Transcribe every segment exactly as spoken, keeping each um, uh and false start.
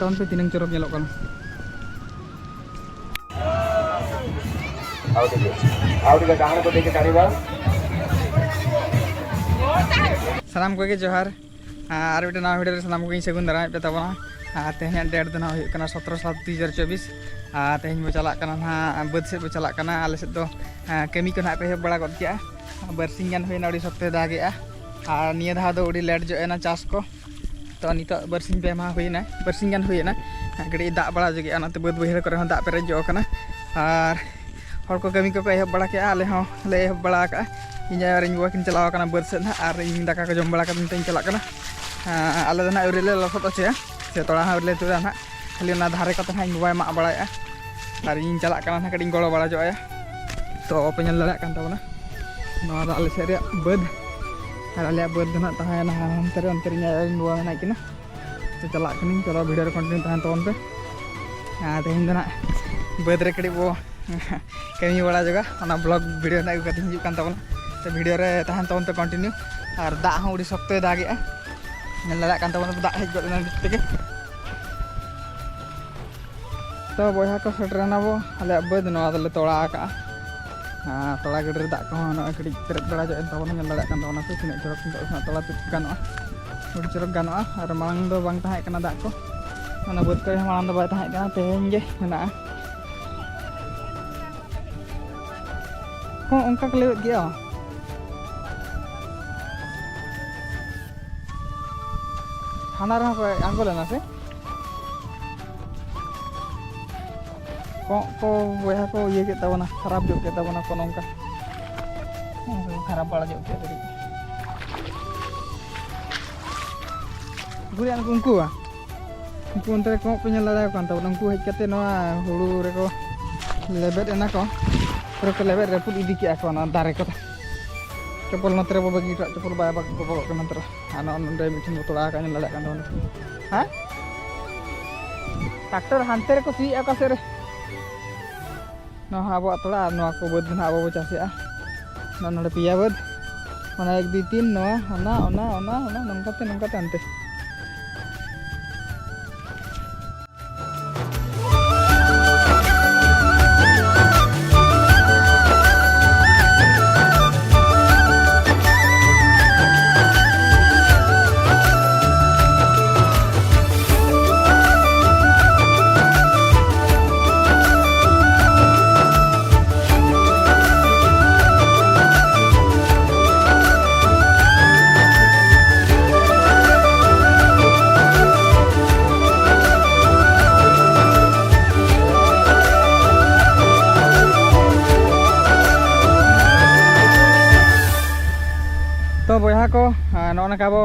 ᱠᱟᱨᱚᱱ ᱛᱮ ᱛᱤᱱᱟᱹᱝ ᱪᱚᱨᱚᱠ ᱧᱮᱞᱚᱜ ᱠᱟᱱᱟ᱾ ᱟᱹᱣᱨᱤ ᱜᱮ, ᱟᱹᱣᱨᱤ ᱜᱮ ᱰᱟᱦᱟᱨ ᱠᱚ ᱫᱮᱡ ᱟᱠᱟᱱ ᱨᱮ᱾ ᱥᱟᱱᱟᱢ ᱠᱚᱜᱮ ᱡᱚᱦᱟᱨ᱾ ᱟᱨ ᱢᱤᱫᱴᱮᱱ ᱱᱟᱣᱟ video ᱨᱮ ᱥᱟᱱᱟᱢ ᱠᱚᱜᱮᱧ ᱥᱟᱹᱜᱩᱱ ᱫᱟᱨᱟᱢᱮᱫ ᱯᱮ ᱛᱟᱵᱚᱱᱟ᱾ ᱟᱨ ᱛᱮᱦᱮᱧᱟᱜ date ᱫᱚ ᱱᱟᱦᱟᱜ ᱦᱩᱭᱩᱜ ᱠᱟᱱᱟ ᱥᱚᱛᱨᱚ ᱥᱟᱛ ᱫᱩ ᱦᱟᱡᱟᱨ ᱪᱚᱵᱵᱤᱥ᱾ ᱟᱨ ᱛᱮᱦᱮᱧ ᱵᱚ ᱪᱟᱞᱟᱜ ᱠᱟᱱᱟ ᱱᱟᱦᱟᱜ ᱵᱟᱹᱫᱽ ᱥᱮᱫ ᱵᱚ ᱪᱟᱞᱟᱜ ᱠᱟᱱᱟ᱾ ᱟᱞᱮ ᱥᱮᱫ ᱫᱚ, ᱟᱸ, ᱠᱟᱹᱢᱤ ᱠᱚ ᱱᱟᱦᱟᱜ ᱯᱮ ᱮᱦᱚᱵ ᱵᱟᱲᱟ ᱜᱚᱫ ᱠᱮᱜᱼᱟ᱾ ᱵᱟᱨᱥᱤᱧ ᱜᱟᱱ ᱦᱩᱭᱱᱟ ᱟᱹᱰᱤ ᱥᱚᱠᱛᱚᱭ ᱫᱟᱜᱮᱜᱼᱟ᱾ ᱟᱨ ᱱᱤᱭᱟᱹ ᱫᱷᱟᱣ ᱫᱚ ᱟᱹᱰᱤ late ᱧᱚᱜ ᱮᱱᱟ ᱪᱟᱥ ᱠᱚ᱾ ᱛᱚ ᱱᱤᱛᱚᱜ ᱵᱟᱨᱥᱤᱧ ᱯᱮ ᱢᱟᱦᱟ ᱦᱩᱭᱱᱟ, ᱵᱟᱨᱥᱤᱧ ᱜᱟᱱ ᱦᱩᱭᱱᱟ᱾ ᱠᱟᱹᱴᱤᱡ ᱫᱟᱜ ᱵᱟᱲᱟ ᱧᱚᱜᱮᱜᱼᱟ, ᱚᱱᱟᱛᱮ ᱵᱟᱹᱫᱽ ᱵᱟᱹᱭᱦᱟᱹᱲ ᱠᱚᱨᱮ ᱦᱚᱸ ᱫᱟᱜ ᱯᱮᱨᱮᱡ ᱧᱚᱜ ᱟᱠᱟᱱᱟ᱾ ᱟᱨ ᱦᱚᱲ ᱠᱚ ᱠᱟᱹᱢᱤ ᱠᱚᱠᱚ ᱮᱦᱚᱵ ᱵᱟᱲᱟ ᱠᱮᱜᱼᱟ, ᱟᱞᱮ ᱦᱚᱸ ᱞᱮ ᱮᱦᱚᱵ ᱵᱟᱲᱟ ᱟᱠᱟᱜᱼᱟ᱾ ᱤᱧ ᱟᱭᱳ ᱟᱨ ᱤᱧ ᱵᱟᱵᱟ ᱠᱤᱱ ᱪᱟᱞᱟᱣ ᱟᱠᱟᱱᱟ ᱵᱟᱹᱫᱽ ᱥᱮᱫ ᱱᱟᱦᱟᱜ, ᱟᱨ ᱤᱧ ᱫᱟᱠᱟ ᱠᱚ ᱡᱚᱢ ᱵᱟᱲᱟ ᱠᱟᱛᱮ ᱱᱤᱛᱚᱜ ᱤᱧ ᱪᱟᱞᱟᱜ ᱠᱟᱱᱟ᱾ ᱟᱸ, ᱟᱞᱮ ᱫᱚ ᱱᱟᱦᱟᱜ ᱟᱹᱣᱨᱤ ᱞᱮ ᱞᱚᱥᱚᱫ ᱦᱚᱪᱚᱭᱟ, ᱥᱮ ᱛᱚᱲᱟ ᱦᱚᱸ ᱟᱹᱣᱨᱤ ᱞᱮ ᱛᱩᱫᱟ ᱱᱟᱦᱟᱜ, ᱠᱷᱟᱹᱞᱤ ᱚᱱᱟ ᱫᱷᱟᱨᱮ ᱠᱚᱛᱮ ᱱᱟᱦᱟᱜ ᱤᱧ ᱵᱟᱵᱟᱭ ᱢᱟᱜ ᱵᱟᱲᱟᱭᱮᱜᱼᱟ᱾ ᱟᱨ ᱤᱧ ᱪᱟᱞᱟᱜ ᱠᱟᱱᱟ ᱱᱟᱦᱟᱜ, ᱠᱟᱹᱴᱤᱡ ᱤᱧ ᱜᱚᱲᱚ ᱵᱟᱲᱟ ᱧᱚᱜ ᱟᱭᱟ᱾ ᱛᱚ ᱯᱮ ᱧᱮᱞ ᱫᱟᱲᱮᱭᱟᱜ ᱠᱟᱱ ᱛᱟᱵᱚᱱᱟ, ᱱᱚᱣᱟ ᱫᱚ ᱟᱞᱮ ᱥᱮᱫ ᱨᱮᱭᱟᱜ ᱵᱟᱹᱫᱽ, ᱟᱨ ᱟᱞᱮᱭᱟᱜ ᱵᱟᱹᱫᱽ ᱫᱚ ᱱᱟᱦᱟᱜ ᱛᱟᱦᱮᱸᱭᱮᱱᱟ ᱦᱟᱱᱛᱮ ᱨᱮ, ᱚᱱᱛᱮ ᱨᱮ ᱤᱧ ᱟᱭᱳ ᱤᱧ ᱵᱟᱵᱟ ᱢᱮᱱᱟᱜ ᱠᱤᱱᱟ᱾ ᱛᱚ ᱪᱟᱞᱟᱜ ᱠᱟᱹᱱᱟᱹᱧ, ᱪᱚᱞᱚ video ᱨᱮ continue ᱛᱟᱦᱮᱱ ᱛᱟᱵᱚᱱ ᱯᱮ᱾ ᱟᱨ ᱛᱮᱦᱮᱧ ᱫᱚ ᱱᱟᱦᱟᱜ ᱵᱟᱹᱫᱽ ᱨᱮ ᱠᱟᱹᱴᱤᱡ ᱵᱚ ᱠᱟᱹᱢᱤ ᱵᱟᱲᱟ ᱧᱚᱜᱟ, ᱚᱱᱟ vlog video ᱨᱮᱱᱟᱜ ᱟᱹᱜᱩ ᱠᱟᱛᱮ ᱦᱤᱡᱩᱜ ᱠᱟᱱ ᱛᱟᱵᱚᱱᱟ᱾ ᱛᱚ video ᱨᱮ ᱛᱟᱦᱮᱱ ᱛᱟᱵᱚᱱ ᱯᱮ continue, ᱟᱨ ᱫᱟᱜ ᱦᱚᱸ ᱟᱹᱰᱤ ᱥᱚᱠᱛᱚᱭ ᱫᱟᱜᱮᱜᱼᱟ, ᱧᱮᱞ ᱫᱟᱲᱮᱭᱟᱜ ᱠᱟᱱ ᱛᱟᱵᱚᱱᱟ ᱯᱮ, ᱫᱟᱜ ᱦᱮᱡ ᱜᱚᱫ ᱮᱱᱟ ᱱᱤᱛ ᱛᱮᱜᱮ᱾ ᱛᱚ ᱵᱚᱭᱦᱟ ᱠᱚ, ᱥᱮᱴᱮᱨ ᱮᱱᱟ ᱵᱚ ᱟᱞᱮᱭᱟᱜ ᱵᱟᱹᱫᱽ, ᱱᱚᱣᱟ ᱫᱚᱞᱮ ᱛᱚᱲᱟ ᱟᱠᱟᱜᱼᱟ᱾ ᱟᱨ ᱛᱚᱲᱟ ᱜᱟᱹᱰᱤ ᱨᱮ ᱫᱟᱜ ᱠᱚᱦᱚᱸ ᱱᱚᱜᱼᱚᱭ ᱠᱟᱹᱴᱤᱡ ᱯᱮᱨᱮᱡ ᱵᱟᱲᱟ ᱧᱚᱜ ᱮᱱ ᱛᱟᱵᱚᱱᱟ, ᱧᱮᱞ ᱫᱟᱲᱮᱭᱟᱜ ᱠᱟᱱ ᱛᱟᱵᱚᱱᱟ ᱯᱮ ᱛᱤᱱᱟᱹᱜ ᱪᱚᱨᱚᱠ ᱱᱤᱛᱚᱜ ᱫᱚ ᱱᱟᱜ ᱛᱚᱲᱟ ᱛᱩᱫ ᱜᱟᱱᱚᱜᱼᱟ, ᱟᱹᱰᱤ ᱪᱚᱨᱚᱠ ᱜᱟᱱᱚᱜᱼᱟ᱾ ᱟᱨ ᱢᱟᱲᱟᱝ ᱫᱚ ᱵᱟᱝ ᱛᱟᱦᱮᱸ ᱠᱟᱱᱟ ᱫᱟᱜ ᱠᱚ, ᱚᱱᱟ ᱵᱟᱹᱫᱽ ᱠᱚᱨᱮ ᱦᱚᱸ ᱢᱟᱲᱟᱝ ᱫᱚ ᱵᱟᱭ ᱛᱟᱦᱮᱸ ᱠᱟᱱᱟ, ᱛᱮᱦᱮᱧ ᱜᱮ ᱢᱮᱱᱟᱜᱼᱟ᱾ ᱦᱚᱸ, ᱚᱱᱠᱟ ᱠᱚ ᱞᱟᱹᱭᱮᱫ ᱜᱮᱭᱟ᱾ ᱦᱟᱱᱟ ᱨᱮᱦᱚᱸ ᱠᱚ ᱟᱬᱜᱚ ᱞᱮᱱᱟ ᱥᱮ? ᱠᱚᱸᱜ ᱠᱚ ᱵᱚᱭᱦᱟ ᱠᱚ ᱤᱭᱟᱹ ᱠᱮᱫ ᱛᱟᱵᱚᱱᱟ, ᱠᱷᱟᱨᱟᱯ ᱧᱚᱜ ᱠᱮᱫ ᱛᱟᱵᱚᱱᱟ ᱠᱚ ᱱᱚᱝᱠᱟ᱾ ᱠᱷᱟᱨᱟᱯ ᱵᱟᱲᱟ ᱧᱚᱜ ᱠᱮᱫ ᱠᱟᱹᱴᱤᱡ᱾ ᱜᱷᱩᱨᱮ ᱩᱱᱠᱩ, ᱩᱱᱠᱩ ᱵᱟᱝ? ᱩᱱᱠᱩ ᱚᱱᱛᱮ ᱨᱮ ᱠᱚᱸᱜ ᱯᱮ ᱧᱮᱞ ᱫᱟᱲᱮᱭᱟᱠᱚ ᱠᱟᱱ ᱛᱟᱵᱚᱱᱟ, ᱩᱱᱠᱩ ᱦᱮᱡ ᱠᱟᱛᱮ ᱱᱚᱣᱟ ᱦᱩᱲᱩ ᱨᱮᱠᱚ ᱞᱮᱵᱮᱫ ᱮᱱᱟ ᱠᱚ, ᱯᱩᱨᱟᱹ ᱠᱚ ᱞᱮᱵᱮᱫ ᱨᱟᱹᱯᱩᱫ ᱤᱫᱤ ᱠᱮᱜᱼᱟ ᱠᱚ ᱚᱱᱟ ᱫᱟᱨᱮ ᱠᱚᱫᱚ᱾ ᱪᱚᱯᱚᱞ ᱱᱚᱛᱮ ᱨᱮ ᱵᱟᱵᱟ ᱜᱤᱰᱤ ᱦᱚᱴᱚ ᱠᱟᱜ, ᱪᱚᱯᱚᱞ ᱵᱟᱭ ᱵᱟᱜ ᱜᱚᱵᱚᱞᱚᱜ ᱠᱟᱱᱟ ᱱᱚᱛᱮ ᱨᱮ᱾ ᱟᱨ ᱱᱚᱜᱼᱚ ᱱᱚᱰᱮ ᱢᱤᱫᱴᱷᱮᱱ ᱵᱚ ᱛᱚᱲᱟ ᱟᱠᱟᱫ, ᱧᱮᱞ ᱫᱟᱲᱮᱭᱟᱜ ᱠᱟᱱ ᱛᱟᱵᱚᱱᱟ᱾ ᱦᱮᱸ? ᱴᱨᱟᱠᱴᱚᱨ ᱦᱟᱱᱛᱮ ᱨᱮᱠᱚ ᱥᱤᱭᱮᱫᱼᱟ ᱚᱠᱟ ᱥᱮᱫ ᱨᱮ? ᱱᱚᱣᱟ ᱦᱚᱸ ᱟᱵᱚᱣᱟᱜ ᱛᱚᱲᱟ, ᱟᱨ ᱱᱚᱣᱟ ᱠᱚ ᱵᱟᱹᱫᱽ ᱫᱚ ᱱᱟᱦᱟᱜ ᱟᱵᱚ ᱵᱚ ᱪᱟᱥᱮᱜᱼᱟ᱾ ᱱᱚᱣᱟ ᱱᱚᱰᱮ ᱯᱮᱭᱟ ᱵᱟᱹᱫᱽ, ᱚᱱᱟ ᱮᱠ, ᱫᱩᱭ, ᱛᱤᱱ, ᱱᱚᱣᱟ, ᱚᱱᱟ, ᱚᱱᱟ, ᱚᱱᱟ, ᱱᱚᱝᱠᱟᱛᱮ, ᱱᱚᱝᱠᱟᱛᱮ ᱦᱟᱱᱛᱮ᱾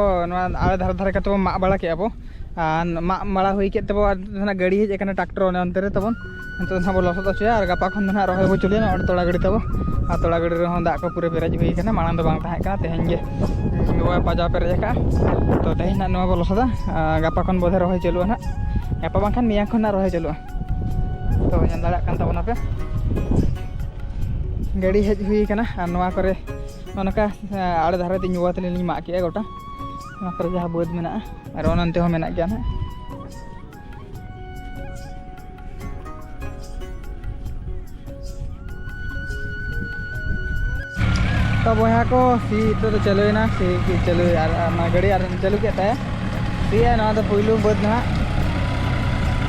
ᱛᱚ, ᱱᱚᱣᱟ ᱟᱲᱮ ᱫᱷᱟᱨᱮ ᱫᱷᱟᱨᱮ ᱠᱟᱛᱮ ᱵᱚᱱ ᱢᱟᱜ ᱵᱟᱲᱟ ᱠᱮᱜᱼᱟ ᱵᱚ, ᱟᱨ ᱢᱟᱜ ᱵᱟᱲᱟ ᱦᱩᱭ ᱠᱮᱫ ᱛᱮᱵᱚ, ᱟᱨ ᱱᱟᱦᱟᱜ ᱜᱟᱹᱰᱤ ᱦᱮᱡ ᱟᱠᱟᱱᱟ, ᱴᱨᱟᱠᱴᱚᱨ, ᱚᱱᱮ ᱚᱱᱛᱮ ᱨᱮ ᱛᱟᱵᱚᱱ᱾ ᱱᱤᱛᱚᱜ ᱫᱚ ᱱᱟᱦᱟᱜ ᱵᱚ ᱞᱚᱥᱚᱫ ᱦᱚᱪᱚᱭᱟ, ᱟᱨ ᱜᱟᱯᱟ ᱠᱷᱚᱱ ᱫᱚ ᱱᱟᱦᱟᱜ ᱨᱚᱦᱚᱭ ᱵᱚ ᱪᱟᱹᱞᱩᱭᱟ᱾ ᱱᱚᱜᱼᱚᱭ ᱛᱚᱲᱟ ᱜᱟᱹᱰᱤ ᱛᱟᱵᱚ, ᱟᱨ ᱛᱚᱲᱟ ᱜᱟᱹᱰᱤ ᱨᱮᱦᱚᱸ ᱫᱟᱜ ᱠᱚ ᱯᱩᱨᱟᱹ ᱯᱮᱨᱮᱡ ᱦᱩᱭ ᱟᱠᱟᱱᱟ, ᱢᱟᱲᱟᱝ ᱫᱚ ᱵᱟᱝ ᱛᱟᱦᱮᱸ ᱠᱟᱱᱟ, ᱛᱮᱦᱮᱧ ᱜᱮ ᱤᱧ ᱵᱟᱵᱟᱭ ᱯᱟᱡᱟᱣ ᱯᱮᱨᱮᱡ ᱟᱠᱟᱫᱼᱟ᱾ ᱛᱚ, ᱛᱮᱦᱮᱧ ᱱᱟᱦᱟᱜ ᱱᱚᱣᱟ ᱵᱚ ᱞᱚᱥᱚᱫᱟ, ᱟᱨ ᱜᱟᱯᱟ ᱠᱷᱚᱱ ᱵᱚᱫᱷᱮ ᱨᱚᱦᱚᱭ ᱪᱟᱹᱞᱩᱜᱼᱟ ᱱᱟᱦᱟᱜ, ᱜᱟᱯᱟ ᱵᱟᱝᱠᱷᱟᱱ ᱢᱮᱭᱟᱝ ᱠᱷᱚᱱ ᱱᱟᱦᱟᱜ ᱨᱚᱦᱚᱭ ᱪᱟᱹᱞᱩᱜᱼᱟ᱾ ᱛᱚ, ᱧᱮᱞ ᱫᱟᱲᱮᱭᱟᱜ ᱠᱟᱱ ᱛᱟᱵᱚᱱᱟᱯᱮ, ᱜᱟᱹᱰᱤ ᱦᱮᱡ ᱦᱩᱭ ᱟᱠᱟᱱᱟ, ᱟᱨ ᱱᱚᱣᱟ ᱠᱚᱨᱮ ᱱᱚᱜᱼᱚ ᱱᱚᱝᱠᱟ, ᱟᱲᱮ ᱫᱷᱟᱨᱮ ᱛᱮ ᱤᱧ ᱵᱟᱵᱟ ᱛᱟᱹᱞᱤᱧ ᱞᱤᱧ ᱢᱟᱜ ᱠᱮᱜᱼᱟ ᱜᱚᱴᱟ᱾ ᱚᱱᱟ ᱠᱚᱨᱮ ᱡᱟᱦᱟᱸ ᱵᱟᱹᱫᱽ ᱢᱮᱱᱟᱜᱼᱟ, ᱟᱨ ᱚᱱᱟ ᱚᱱᱛᱮ ᱦᱚᱸ ᱢᱮᱱᱟᱜ ᱜᱮᱭᱟ ᱱᱟᱦᱟᱜ᱾ ᱛᱚ ᱵᱚᱭᱦᱟ ᱠᱚ, ᱥᱤ ᱱᱤᱛᱚᱜ ᱫᱚ ᱪᱟᱹᱞᱩᱭᱮᱱᱟ, ᱥᱤ ᱜᱮ ᱪᱟᱹᱞᱩᱭ, ᱟᱨ, ᱟᱨ ᱢᱟᱱᱮ ᱜᱟᱹᱰᱤ ᱟᱨ ᱪᱟᱹᱞᱩ ᱠᱮᱫ ᱛᱟᱭᱟ᱾ ᱥᱤᱭᱟ, ᱱᱚᱣᱟ ᱫᱚ ᱯᱩᱭᱞᱩ ᱵᱟᱹᱫᱽ ᱱᱟᱦᱟᱜ,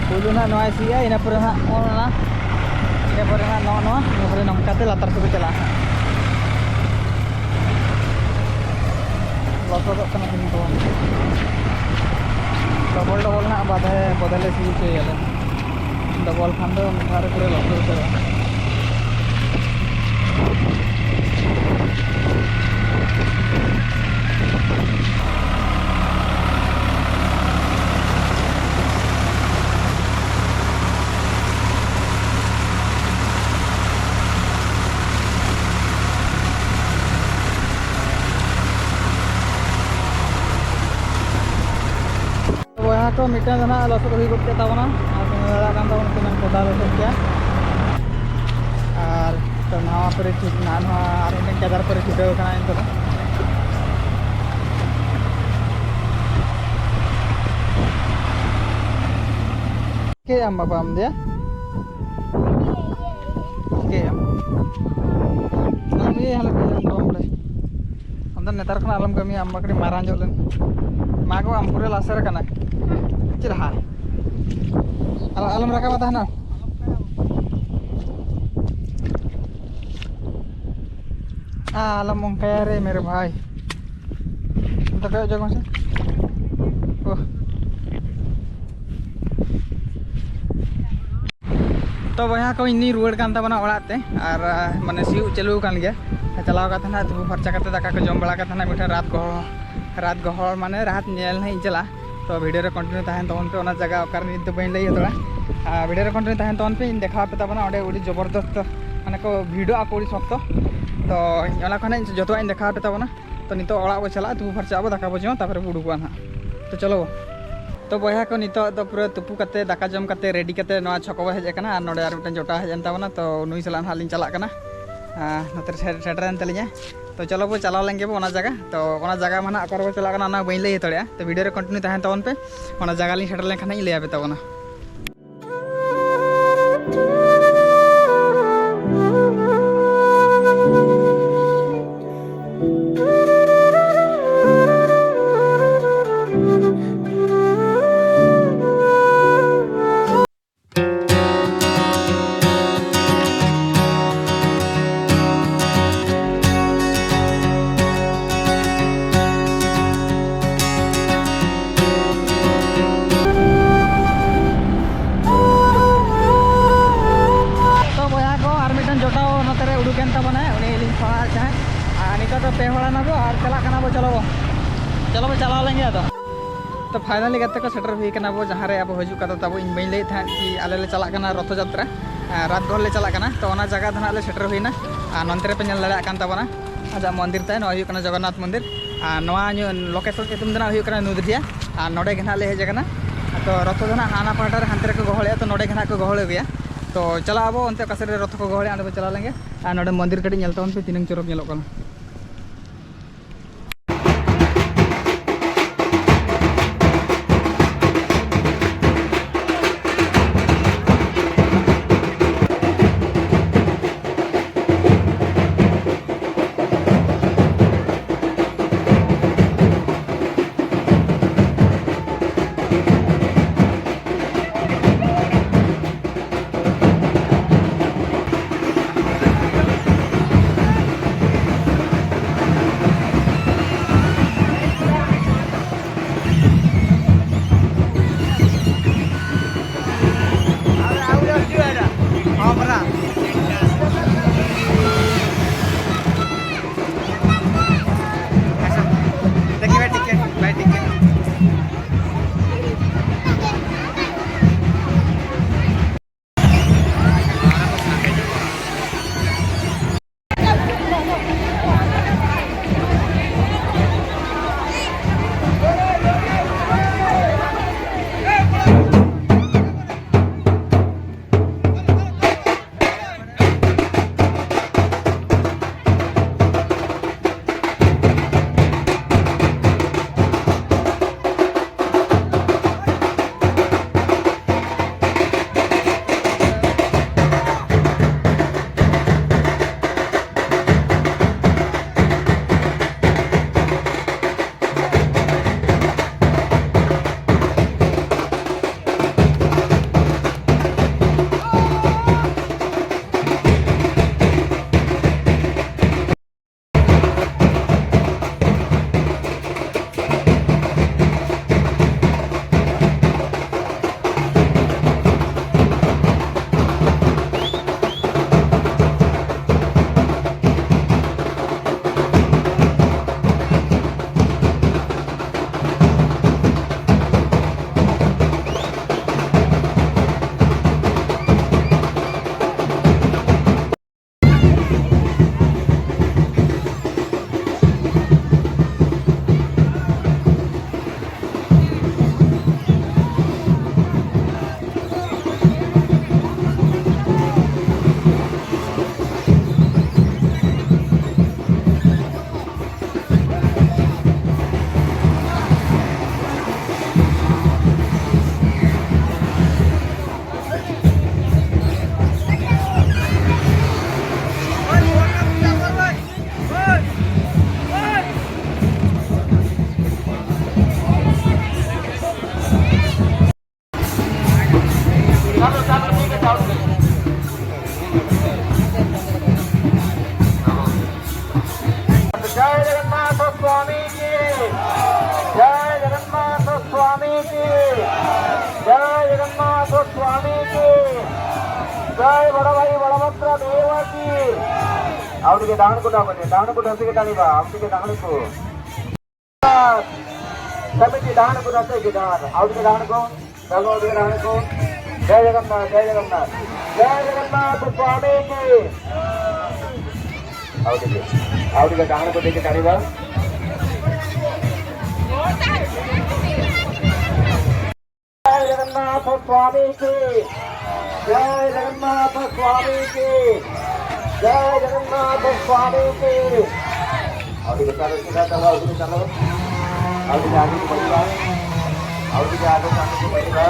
ᱯᱩᱭᱞᱩ ᱱᱟᱦᱟᱜ ᱱᱚᱣᱟᱭ ᱥᱤᱭᱟ, ᱤᱱᱟᱹ ᱯᱚᱨᱮ ᱱᱟᱦᱟᱜ ᱱᱚᱜᱼᱚ ᱱᱚᱣᱟ, ᱤᱱᱟᱹ ᱯᱚᱨᱮ ᱱᱟᱦᱟᱜ ᱱᱚᱜᱼᱚ ᱱᱚᱣᱟ, ᱤᱱᱟᱹ ᱯᱚᱨᱮ ᱱᱚᱝᱠᱟ ᱛᱮ ᱞᱟᱛᱟᱨ ᱥᱮᱫ ᱠᱚ ᱪᱟᱞᱟᱜᱼᱟ ᱱᱟᱦᱟᱜ᱾ ᱞᱚᱥᱚᱫᱚᱜ ᱠᱟᱱᱟ ᱛᱮᱦᱮᱧ ᱠᱚ᱾ ᱰᱚᱵᱚᱞ ᱰᱚᱵᱚᱞ ᱱᱟᱦᱟᱜ ᱵᱟᱫᱷᱮ ᱵᱚᱫᱚᱞᱮ ᱥᱤ ᱦᱚᱪᱚᱭᱟᱞᱮ᱾ ᱰᱚᱵᱚᱞ ᱠᱷᱟᱱ ᱫᱚ ᱢᱤᱫ ᱫᱷᱟᱣ ᱨᱮ ᱯᱩᱨᱟᱹ ᱞᱚᱥᱚᱫ ᱩᱛᱟᱹᱨᱚᱜᱼᱟ᱾ ᱵᱚᱭᱦᱟ ᱠᱚ, ᱢᱤᱫᱴᱟᱝ ᱫᱚ ᱱᱟᱦᱟᱜ ᱞᱚᱥᱚᱫ ᱦᱩᱭ ᱜᱚᱫ ᱠᱮᱫ ᱛᱟᱵᱚᱱᱟ, ᱟᱨ ᱯᱮ ᱧᱮᱞ ᱫᱟᱲᱮᱭᱟᱜ ᱠᱟᱱ ᱛᱟᱵᱚᱱᱟ ᱛᱤᱱᱟᱹᱜ ᱜᱚᱴᱟ ᱞᱚᱥᱚᱫ ᱠᱮᱜᱼᱟ᱾ ᱟᱨ ᱛᱚ ᱱᱟᱣᱟ ᱯᱮᱨᱮ ᱪᱷᱩᱴ ᱱᱟᱦᱟᱜ, ᱱᱚᱣᱟ ᱟᱨ ᱢᱤᱫᱴᱟᱝ ᱜᱮᱫᱟᱨ ᱯᱮᱨᱮ ᱪᱷᱩᱴᱟᱹᱣ ᱠᱟᱱᱟ ᱱᱤᱛᱚᱜ ᱫᱚ᱾ ᱪᱤᱠᱟᱹᱭᱟᱢ ᱵᱟᱵᱟ ᱟᱢ ᱫᱚᱭᱟ? ᱪᱤᱠᱟᱹᱭᱟᱢ? ᱟᱞᱚᱢ ᱤᱭᱟᱹᱭᱟ, ᱟᱞᱚᱢ ᱤᱭᱟᱹᱭᱟ, ᱟᱢ ᱫᱚ ᱵᱟᱢ ᱵᱟᱲᱟᱭᱟ᱾ ᱟᱢ ᱫᱚ ᱱᱮᱛᱟᱨ ᱠᱷᱚᱱ ᱟᱞᱚᱢ ᱠᱟᱹᱢᱤᱭᱟ, ᱟᱢ ᱢᱟ ᱠᱟᱹᱴᱤᱡ ᱢᱟᱨᱟᱝ ᱧᱚᱜ ᱞᱮᱱ᱾ ᱢᱟ ᱜᱚ, ᱟᱢ ᱯᱩᱨᱟᱹ ᱞᱟᱥᱮᱨ ᱠᱟᱱᱟ᱾ ᱪᱮᱫ ᱞᱟᱦᱟ? ᱟᱞᱚ, ᱟᱞᱚᱢ ᱨᱟᱠᱟᱵᱟ ᱛᱟᱦᱮᱱᱟ᱾ ᱟᱞᱚᱢ ᱚᱱᱠᱟᱭᱟ ᱨᱮ ᱢᱮᱨᱮ ᱵᱷᱟᱭ᱾ ᱚᱱᱛᱮ ᱠᱚᱭᱚᱜ ᱡᱚᱝ ᱢᱮᱥᱮ᱾ ᱳᱦ᱾ ᱛᱚ ᱵᱚᱭᱦᱟ ᱠᱚ, ᱤᱧ ᱫᱩᱧ ᱨᱩᱣᱟᱹᱲ ᱠᱟᱱ ᱛᱟᱵᱚᱱᱟ ᱚᱲᱟᱜ ᱛᱮ, ᱟᱨ, ᱟ, ᱢᱟᱱᱮ ᱥᱤᱭᱳᱜ ᱪᱟᱹᱞᱩ ᱟᱠᱟᱱ ᱜᱮᱭᱟ᱾ ᱪᱟᱞᱟᱣ ᱠᱟᱛᱮ ᱱᱟᱦᱟᱜ ᱛᱩᱯᱩ ᱯᱷᱟᱨᱪᱟ ᱠᱟᱛᱮ ᱫᱟᱠᱟ ᱠᱚ ᱡᱚᱢ ᱵᱟᱲᱟ ᱠᱟᱛᱮ ᱱᱟᱦᱟᱜ ᱢᱤᱫᱴᱮᱱ ᱨᱟᱛ ᱠᱚ ᱨᱟᱛ ᱜᱚᱦᱚᱲ ᱢᱟᱱᱮ ᱨᱟᱛ ᱧᱮᱞ ᱱᱟᱦᱟᱜ ᱤᱧ ᱪᱟᱞᱟᱜᱼᱟ᱾ ᱛᱚ video ᱨᱮ continue ᱛᱟᱦᱮᱱ ᱛᱟᱵᱚᱱ ᱯᱮ, ᱚᱱᱟ ᱡᱟᱭᱜᱟ ᱚᱠᱟᱨᱮ ᱱᱤᱛ ᱫᱚ ᱵᱟᱹᱧ ᱞᱟᱹᱭ ᱦᱟᱛᱟᱲᱟ᱾ ᱟᱨ video ᱨᱮ continue ᱛᱟᱦᱮᱱ ᱛᱟᱵᱚᱱ ᱯᱮ, ᱤᱧ ᱫᱮᱠᱷᱟᱣ ᱟᱯᱮ ᱛᱟᱵᱚᱱᱟ ᱚᱸᱰᱮ ᱟᱹᱰᱤ ᱡᱚᱵᱚᱨᱫᱚᱥᱛ ᱢᱟᱱᱮ ᱠᱚ ᱵᱷᱤᱲᱚᱜᱼᱟ ᱠᱚ ᱟᱹᱰᱤ ᱥᱚᱠᱛᱚ᱾ ᱛᱚ ᱚᱱᱟ ᱠᱷᱚᱱᱟᱜ ᱤᱧ ᱡᱚᱛᱚᱣᱟᱜ ᱤᱧ ᱫᱮᱠᱷᱟᱣ ᱟᱯᱮ ᱛᱟᱵᱚᱱᱟ᱾ ᱛᱚ ᱱᱤᱛᱚᱜ ᱚᱲᱟᱜ ᱵᱚ ᱪᱟᱞᱟᱜᱼᱟ, ᱛᱩᱯᱩ ᱯᱷᱟᱨᱪᱟᱜ ᱟᱵᱚ, ᱫᱟᱠᱟ ᱵᱚ ᱡᱚᱢᱟ, ᱛᱟᱨᱯᱚᱨᱮ ᱵᱚ ᱩᱰᱩᱠᱚᱜᱼᱟ ᱱᱟᱦᱟᱜ᱾ ᱛᱚ ᱪᱚᱞᱚ᱾ ᱛᱚ ᱵᱚᱭᱦᱟ ᱠᱚ, ᱱᱤᱛᱚᱜ ᱫᱚ ᱯᱩᱨᱟᱹ ᱛᱩᱯᱩ ᱠᱟᱛᱮ, ᱫᱟᱠᱟ ᱡᱚᱢ ᱠᱟᱛᱮ, ready ᱠᱟᱛᱮ ᱱᱚᱣᱟ ᱪᱷᱚᱠ ᱵᱚ ᱦᱮᱡ ᱟᱠᱟᱱᱟ᱾ ᱟᱨ ᱱᱚᱰᱮ ᱟᱨ ᱢᱤᱫᱴᱮᱱ ᱡᱚᱴᱟᱣ ᱦᱮᱡ ᱮᱱ ᱛᱟᱵᱚᱱᱟ, ᱛᱚ ᱱᱩᱭ ᱥᱟᱞᱟᱜ ᱱᱟᱦᱟᱜ ᱞᱤᱧ ᱪᱟᱞᱟᱜ ᱠᱟᱱᱟ᱾ ᱟᱨ ᱱᱚᱛᱮ ᱨᱮ ᱥᱮᱴ-, ᱥᱮᱴᱮᱨᱮᱱ ᱛᱟᱹᱞᱤᱧᱟ᱾ ᱛᱚ ᱪᱚᱞᱚ ᱵᱚ ᱪᱟᱞᱟᱣ ᱞᱮᱱ ᱜᱮ ᱵᱚ ᱚᱱᱟ ᱡᱟᱭᱜᱟ᱾ ᱛᱚ ᱚᱱᱟ ᱡᱟᱭᱜᱟ ᱢᱟ ᱱᱟᱦᱟᱜ ᱚᱠᱟ ᱨᱮᱵᱚ ᱪᱟᱞᱟᱜ ᱠᱟᱱᱟ ᱚᱱᱟ ᱵᱟᱹᱧ ᱞᱟᱹᱭ ᱦᱟᱛᱟᱲᱮᱜᱼᱟ᱾ ᱛᱚ video ᱨᱮ continue ᱛᱟᱦᱮᱱ ᱛᱟᱵᱚᱱ ᱯᱮ, ᱚᱱᱟ ᱡᱟᱭᱜᱟ ᱞᱤᱧ ᱥᱮᱴᱮᱨ ᱞᱮᱱᱠᱷᱟᱱ ᱦᱟᱸᱜ ᱤᱧ ᱞᱟᱹᱭ ᱟᱯᱮ ᱛᱟᱵᱚᱱᱟ᱾ ᱛᱚ ᱵᱚᱭᱦᱟ ᱠᱚ, ᱟᱨ ᱢᱤᱫᱴᱟᱝ ᱡᱚᱴᱟᱣ ᱱᱚᱛᱮ ᱨᱮ ᱩᱰᱩᱠᱮᱱ ᱛᱟᱵᱚᱱᱟᱭ, ᱩᱱᱤ ᱞᱤᱧ ᱯᱷᱳᱱᱟᱫ ᱛᱟᱦᱮᱸᱫ᱾ ᱟᱨ ᱱᱤᱛᱚᱜ ᱫᱚ ᱯᱮ ᱦᱚᱲ ᱮᱱᱟ ᱵᱚ ᱟᱨ ᱪᱟᱞᱟᱜ ᱠᱟᱱᱟ ᱵᱚ, ᱪᱚᱞᱚ ᱵᱚ, ᱪᱚᱞᱚ ᱵᱚ ᱪᱟᱞᱟᱣ ᱞᱮᱱ ᱜᱮ ᱟᱫᱚ᱾ ᱛᱚ finally ᱜᱟᱛᱮ ᱠᱚ, ᱥᱮᱴᱮᱨ ᱦᱩᱭ ᱠᱟᱱᱟ ᱵᱚ ᱡᱟᱦᱟᱸ ᱨᱮ ᱟᱵᱚ ᱦᱤᱡᱩᱜ ᱠᱟᱛᱷᱟ ᱛᱟᱵᱚ, ᱤᱧ ᱵᱟᱹᱧ ᱞᱟᱹᱭᱮᱫ ᱛᱟᱦᱮᱸᱫ ᱠᱤ ᱟᱞᱮ ᱞᱮ ᱪᱟᱞᱟᱜ ᱠᱟᱱᱟ ᱨᱚᱛᱷᱚ ᱡᱟᱛᱨᱟ, ᱟᱨ ᱨᱟᱛ ᱜᱚᱦᱚᱲ ᱞᱮ ᱪᱟᱞᱟᱜ ᱠᱟᱱᱟ᱾ ᱛᱚ ᱚᱱᱟ ᱡᱟᱭᱜᱟ ᱫᱚ ᱱᱟᱦᱟᱜ ᱞᱮ ᱥᱮᱴᱮᱨ ᱦᱩᱭᱱᱟ᱾ ᱟᱨ ᱱᱚᱱᱛᱮ ᱨᱮᱯᱮ ᱧᱮᱞ ᱫᱟᱲᱮᱭᱟᱜ ᱠᱟᱱ ᱛᱟᱵᱚᱱᱟ ᱟᱡᱟᱜ ᱢᱚᱱᱫᱤᱨ ᱛᱟᱭ, ᱱᱚᱣᱟ ᱦᱩᱭᱩᱜ ᱠᱟᱱᱟ ᱡᱚᱜᱚᱱᱱᱟᱛᱷ ᱢᱚᱱᱫᱤᱨ᱾ ᱟᱨ ᱱᱚᱣᱟ ᱧᱩ-, location ᱧᱩᱛᱩᱢ ᱫᱚ ᱱᱟᱦᱟᱜ ᱦᱩᱭᱩᱜ ᱠᱟᱱᱟ ᱱᱩᱫᱷᱤᱭᱟ᱾ ᱟᱨ ᱱᱚᱰᱮ ᱜᱮ ᱱᱟᱦᱟᱜ ᱞᱮ ᱦᱮᱡ ᱟᱠᱟᱱᱟ᱾ ᱛᱚ ᱨᱚᱛᱷᱚ ᱫᱚ ᱱᱟᱦᱟᱜ ᱦᱟᱱᱟ ᱯᱟᱦᱴᱟ ᱨᱮ, ᱦᱟᱱᱛᱮ ᱨᱮᱠᱚ ᱜᱚᱦᱚᱲᱮᱜᱼᱟ, ᱛᱚ ᱱᱚᱰᱮ ᱜᱮ ᱱᱟᱦᱟᱜ ᱠᱚ ᱜᱚᱦᱚᱲ ᱟᱹᱜᱩᱭᱟ᱾ ᱛᱚ ᱪᱟᱞᱟᱜ ᱟᱵᱚ ᱚᱱᱛᱮ, ᱚᱠᱟ ᱥᱮᱫ ᱨᱮ ᱨᱚᱛᱷᱚ ᱠᱚ ᱜᱚᱦᱚᱲᱮᱜᱼᱟ, ᱚᱸᱰᱮ ᱵᱚ ᱪᱟᱞᱟᱣ ᱞᱮᱱ ᱜᱮ᱾ ᱟᱨ ᱱᱚᱰᱮ ᱢᱚᱱᱫᱤᱨ ᱠᱟᱹᱴᱤᱡ ᱧᱮᱞ ᱛᱟᱵᱚᱱ ᱯᱮ, ᱛᱤᱱᱟᱹᱝ ᱪᱚᱨᱚᱠ ᱧᱮᱞᱚᱜ ᱠᱟᱱᱟ᱾ स्वामी की जय। बड़ा भाई बलभद्र देव की। ଆଉ ଟିକେ ଡାହାଣକୁ ଡାହାଣ, ଡାହାଣକୁ ଢସିକି ଟାଣିବା, ଆଉ ଟିକେ ଡାହାଣକୁ। ସେମିତି ଡାହାଣକୁ ଢସେଇକି ଡାହାଣ, ଆଉ ଟିକେ ଡାହାଣକୁ, ଚାଲ ଆଉ ଟିକେ ଡାହାଣକୁ। ଜୟ ଜଗନ୍ନାଥ, ଜୟ ଜଗନ୍ନାଥ, ଜୟ ଜଗନ୍ନାଥ ସ୍ୱାମୀ କି। ଆଉ ଟିକେ, ଆଉ ଟିକେ ଡାହାଣକୁ ଦେଇକି ଟାଣିବା। जय जगन्नाथ स्वामी की। जय जगन्नाथ स्वामी की। जय जगन्नाथ स्वामी की। अभी बच्चा लोग सीधा चलो, अभी चलो। अभी आगे को बढ़िया। अभी आगे को बढ़िया।